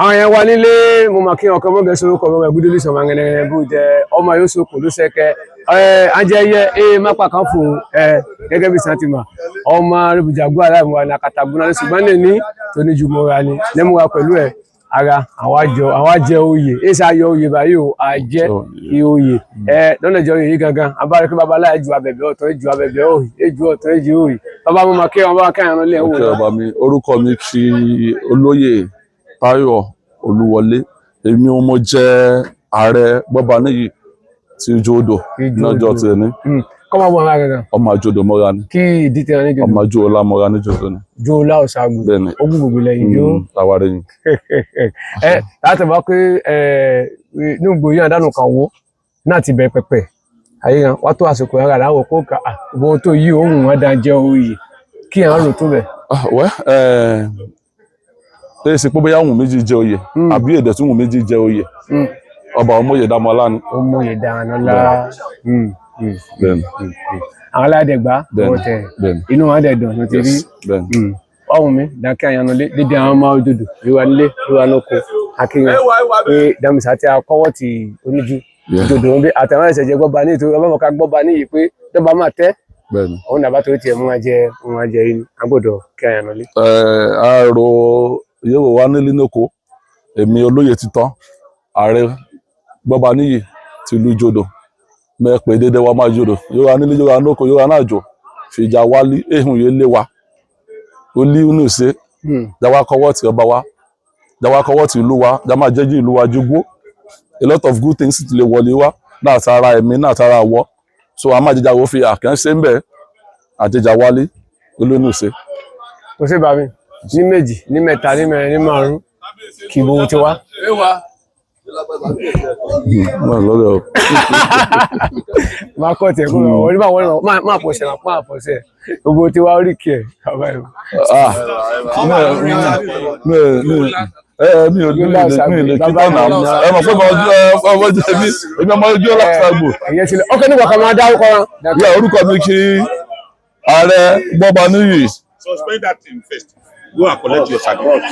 Àwọn yẹn wà nílé, mo mà kí ọkọ mọ́gẹ́ sórúkọ ọmọ ẹgbẹ́ lóṣù ọmọ ngẹnẹngẹnẹ bó jẹ ọmọ yóò sókò ló sẹkẹ ẹ ajẹyẹ ẹ mápá kan fún ẹ gẹ́gẹ́ bí santima ọmọ rẹbùjàgbó aláìmọ ní akatagbóná ṣùgbọ́n lè ní tóníjùmọ̀ra ni lẹ́múra pẹ̀lú ẹ ara àwọn àjọ àwọn àjẹ oyè ẹ ṣe ayọ oyè báyìí o, àjẹ oyè ẹ lọ́nà ìjọ oyè yìí gangan abáre pé babaláyé ju abẹ̀bẹ̀ ọ̀tọ̀ ju abẹ̀bẹ̀ òyì ju ọ̀tọ̀ ju òyì bàbá mo mà kí wọn bá káyọ̀ lé ẹ̀wò. Ok, ọba mi, orúkọ mi kí olóyè Táyọ̀ Olúwọlé. Èmi mo jẹ́ ààrẹ Gbọ́baníyì ti Ìjó-Odò lọ́jọ́ tí ní. Kọ́ máa bọ̀ ọ́nà gangan. Ọmọ àjòdò mọ́ra ni. Kí ìdí tí wọn ní jòdò? Ọmọ àjò ọlá mọ́ra ní jòdò ni. Jòlá ọ̀ṣàgùn. Bẹ́ẹ̀ni. Ogún gbogbo lẹ́yìn jó. Àwárí yìí. Ẹ láti bá pé ẹ ní gbòòyàn àdánù kan wo náà ti bẹ̀rẹ̀ pẹ̀pẹ̀ ayé yẹn wá tó àsìkò yẹn rà láwọ̀ kó kà á ìbọn tó yí òun wọn dá jẹ́ oyè kí à ń rò tó bẹ̀. Wẹ́ ẹ ṣe pé bóyá òun méjì jẹ oyè àbí èdè tí òun méjì jẹ oyè, ọba ọmọye Dámọ́lá ni. Ọmọye Dámọ́lá. Bẹ́ẹ̀ni. Àwọn aládẹ̀gbá wọ́n tẹ̀ inú wọn dẹ̀ dùn ló ti rí ọ̀hún mi dákẹ́ àyànnà dédé àwọn ọmọ òdòdó ìwà nílé ìwà lóko akíyan pé dàmísà tí a kọ́wọ́ ti oníjú òdòdó wọn bí àtàwọn ẹ̀sẹ̀ jẹ́ gbọ́ba ní ìtòrí ọba mọ̀ká gbọ́ba ní yìí pé dọ́ba máa tẹ́ òun nàbà tó tiẹ̀ mú wọn jẹ mú wọn jẹ yìí a gbọ́dọ̀ kí àyànnà lé. Ẹ àrò yẹ̀wò wa nílé lóko, èmi olóyè títán ààrẹ Gbọ́baníyì tìlú Ìjòdò mẹ́pẹ́ dédé wa máa jòdò yóò wá nílé, yóò wá lóko, yóò wá náà jò fìjà wálé ehun yìí lé wa ó lé inú ṣe jáwá kọ́wọ́ tí ọba wa, jáwá kọ́wọ́ tí ìlú wa, já máa jẹ́jú ìlú wa jùgbó. A lot of good things ti lè wọlé wá náà tara ẹ̀mí náà tara àwọ̀, so a máa jẹjà wo fi àkànṣe ń bẹ̀ àjẹjà wálé olónú ṣe. Kò sí bàmí ní méjì, ní mẹ́ta, ní mẹ́rin, ní márùn kì í bó ti wá. Lọ́dọ̀ o. Máa kọ́ tiẹ̀ kúrò wọ́n nígbà wọ́n máa pọ̀ sẹ̀ máa pọ̀ sẹ̀ gbogbo tí wàá rí kí ẹ̀ bàbá yìí. Mi ò mi lè kí tán náà, ẹ mọ̀ pé ọmọ èmi ọmọ ojú ọlá ṣàgbò. Ìyẹn ti lọ ọkọ nígbà kan máa dárúkọ wọn. Yẹ orúkọ mi kí ààrẹ Gbọ́baníyì. Suspend that thing first. Go and collect your certificate.